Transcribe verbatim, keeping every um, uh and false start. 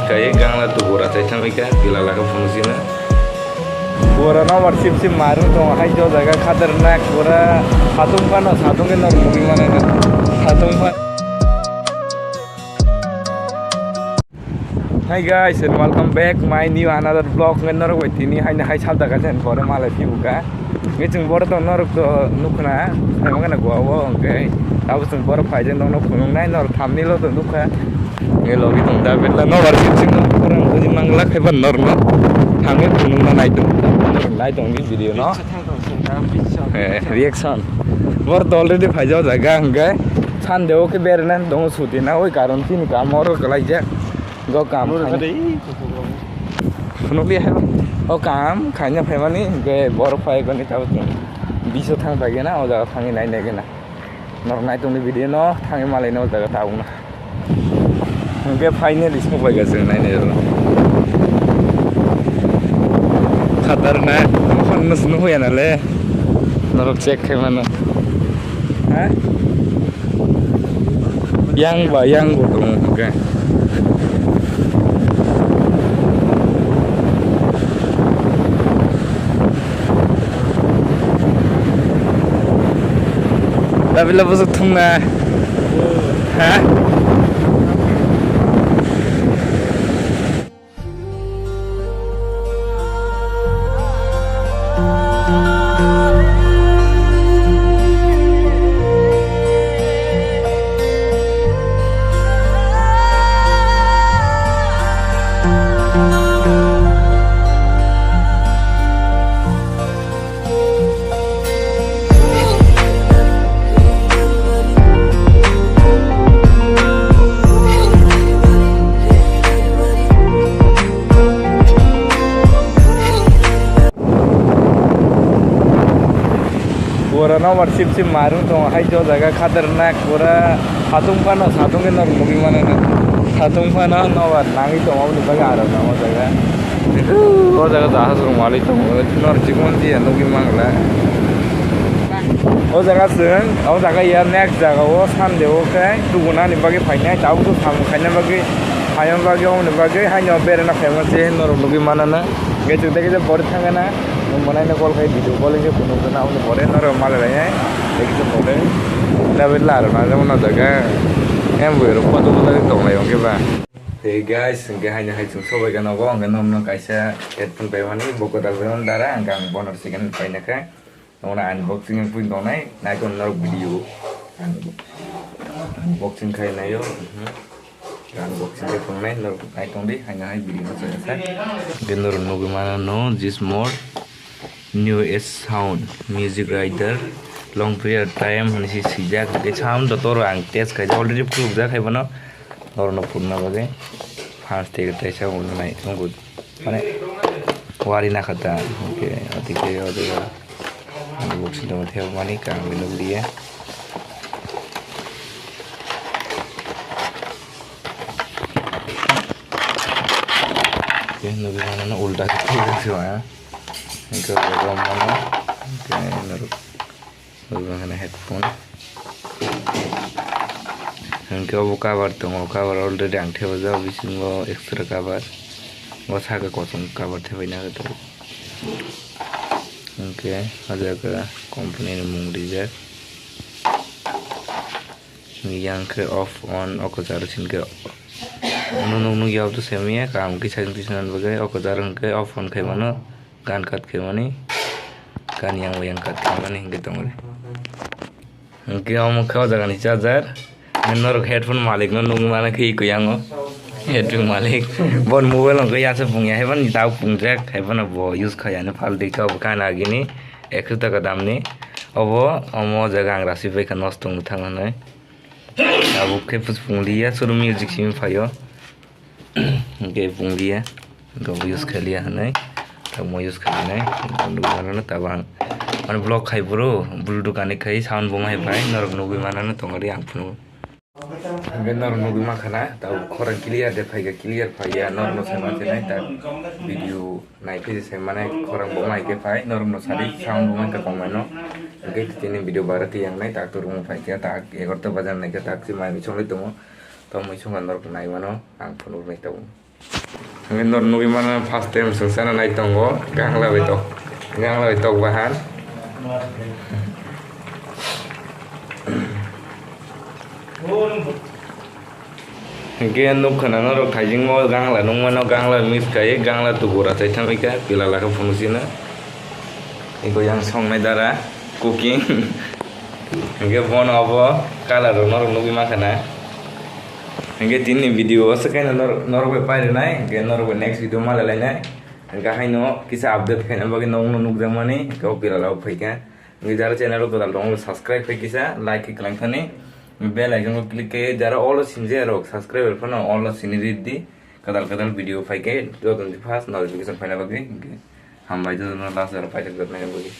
Kaya gangla tu bora chai thamika pila laka phunusina. Bora no war sip sip marung tong hai jo jaga khatar nak bora satung pano satung ke nok mugwi mana na satung pa. Hi guys and welcome back my new another vlog ngai norok bai tini haini hai sal daga jen bore malai phibuka. Nge chwng boro tong norok to nukhna, hai mangana gua o, hwnkhe abo chwng boro phai je nokno phunuknai norok thamni lo to nukha. Nge logi tong da betla no war sip sip no khorang buji mangla khaiba norno thangwi phunukna nai tong. Nai tong di video no. Eh, reaction. Boro to already phai jao jaga hwnkhe Sunday o khe berena dong suti na oi karon tini kam oro kalaijak. Go kam khaina. Phunukliya hai o kam khaina phaimani hwnkhe borok phai goni tabuk chwng biso thang paigena o jaga thangwi nai naigena. Norok nai tongni video no thangwi malai no o jaga tabukno. Hwnkhe finally sokpaiga chwng nai nai rw. Khatarnak, hwnno swnwi huya nale. Norok check khai mano. Ha? Yang ba, yang bo tongo hwnkhe. Dabila bwswk thungna. Ha? Bora no war sip sip marung tongo hai jo jaga khatarnak pura satung phano satung ke norok nugwi mano na satung phano no war nangwi tongo aboni bagwi aro nang o jaga. O jaga jahaj rok malai tongo, nor chikon dia nugwi mangla. O jaga chwng, o jaga ya next jaga o Sunday o khe tugunani bagwi phainai, tabuk samung khaina bagwi, phaima bagwi, oboni bagwi haino berana phaima se norok nugwi manana. Hwnkhe chwng tei kisa bori thangana, nwng bonaino call khai video call khe phunukgwna, oboni pore norok malai lainai, tei kisa pore. Dabe laro na jabo no jaga, em bui rok koto koto tonglai hwnkhe ba. Hey guys, hwnkhe haino hai chwng sobai gana bo, hwnkhe norokno kaisa headphone paimani, bo kwtal paimani dara, hwnkhe ang bono second paina khe, norokno unboxing wngwi tongnai, naitong norok video, unboxing khai naio, mhm. Unboxing khai tongnai, norok naitong di, haino hai video no chaya sa. Hwnkhe norok nugwi mano no, Jismore, New Age Sound, Music Rider, Long Prayer Time, hwnwi se swijak, hwnkhe sound joto rok ang test khaijak, already phunukjak hai bono. Norokno phunukna bagwi fans tei kaisa wngnai tongo, mane wari nakha ta, hwnkhe o twi khe o jaga unboxing tongma thepmani kaham khe nukliya. Tei nugwi mano ulta khe thwi rwkhe ba, hwnkhe o jaga mano, hwnkhe norok. Abo wngkha headphone. Hwnkhe obo cover tongo, cover already ang thepajak, bisingo extra cover. O saka kosom cover thepaina khe tongo. Hwnkhe o jaga company ni mung rijak. Yang khe off on o kwcharo singkhe. Ono nuknukya abo to semiya kaham khe sakni tisana bagwi o kwcharo hwnkhe off on khaimano. Gan kat khaimani, gan yang yang kat khaimani hwnkhe tongri. Hwnkhe omo khe o jagani charger. Norok headphone malik no nugwi mano khe iko yango. Headphone malik. Bon mobile hwnkhe yasa pungya, haibani tao pungjak, haibano bo use khaiyani phaldi khe obo kana agini ekso taka damni. Obo omo jaga ang rasi bai kha nosto wngwi thang hwnwi. Tabuk khe phus pungliya, suru music simi phaio. Hwnkhe pungliya, hwnkhe bo use khailiya hwnwi, tabuk mo use khailinai, hwnkhe nukwi mano tabang. Mane vlog khai bro, Bluetooth connect khai sound bo mai phai, norok nugwi mano tongo ri ang phunukgo. Hwnkhe norok nugwi mankha na, tabuk khorang clear de phaikha, clear phaiya, norokno sai mankhe nai ta video nai khe sai mane khorang bo mai khe phai, norokno sadi sound bo mankha kongmano. Hwnkhe tini video bara tiyang nai, tak to room phai khe tak egarota bajar nai khe tak se mai chongwi tongo. Tamo mui songkha norok nai mano, ang phunuk nai tongo. Hingke nor nugwi mano first time swngchana nai tongo, gangla bai tok, gangla bai tok bahan. Hingke nukha na norok thaijingmo gangla nukmano, gangla mix kaiye, gangla tubura chaitham ika, pila laka phunukchina. Iko yang songnai dara, cooking. Hingke bono obo colour rok norok nugwi mankha na. Hingke tini video o swkaino nor-, norok bai pairinai, hingke norok bai next video malai lainai. Hingke haino kisa update khaina bagwi nokno nukjakmani, hingke o pila labo phaikha. Hingke jara channel o gwdal tongma subscribe khai kisa, like khai kwlangthani. Bell icon o click khai, jara all o sinjak rok subscriber phano all o sini ri di. Kwtal kwtal video phaikhe, joto ni first notification phaina bagwi. Hingke hambai jotono last jora paithak jotnai bagwi.